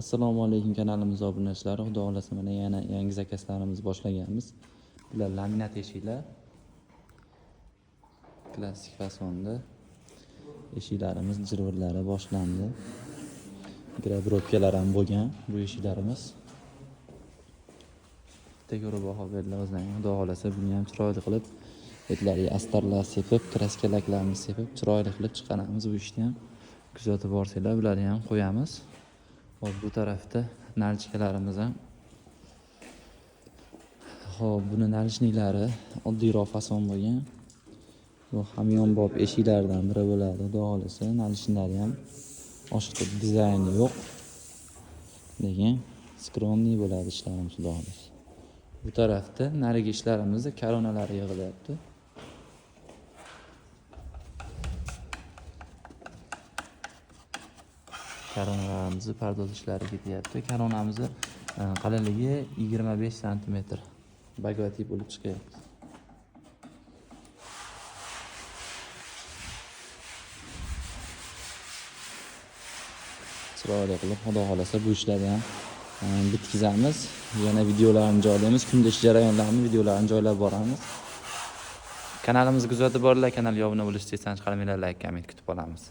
Assalomu alaykum kanalimiz obunachilari. Xudo xohlasa mana yana yangi zakazlarimizni boshlaganmiz. Bular laminat eshiklar. Klassik fasonda eshiklarimiz jirvirlari boshlandi. Gradrobkalar ham bo'lgan bu eshiklarimiz. Bitta ko'rib baho berdilar o'zlaring. Xudo xohlasa buni ham chiroyli qilib, etlariga astarlar sepib, kraskalaklarni sepib, chiroyli qilib chiqaramiz bu ishni ham. Kuzatib borsanglar, bularni ham qo'yamiz. Hop, bu tarafda nalchkalarimiz ham. Hop, buni nalchniklari oddiyroq fason bo'lgan. Bu hamyonbop eshiklardan biri bo'ladi, xudo xohlasa. Nalchniklari ham oshiqcha dizayni yo'q. Lekin skromniy bo'ladi ishlarimiz, xudo xohlasa. Bu tarafda narigi ishlarimizda koronalari yig'ilyapti. Koronalarimizni pardoz ishlari ketyapti. Koronamizni qalinligi 25 santimetr. Bagati bo'lib chiqyapti. Chiroyli qilib, xudo xohlasa bu ishlarni ham bitkazamiz. Yana videolarni joylaymiz. Kunda ish jarayonlarini, videolarni joylab boramiz. Kanalimizni kuzatib boringlar, kanalga obuna bo'lishni esdan chiqarmanglar, like, komment kutib qolamiz.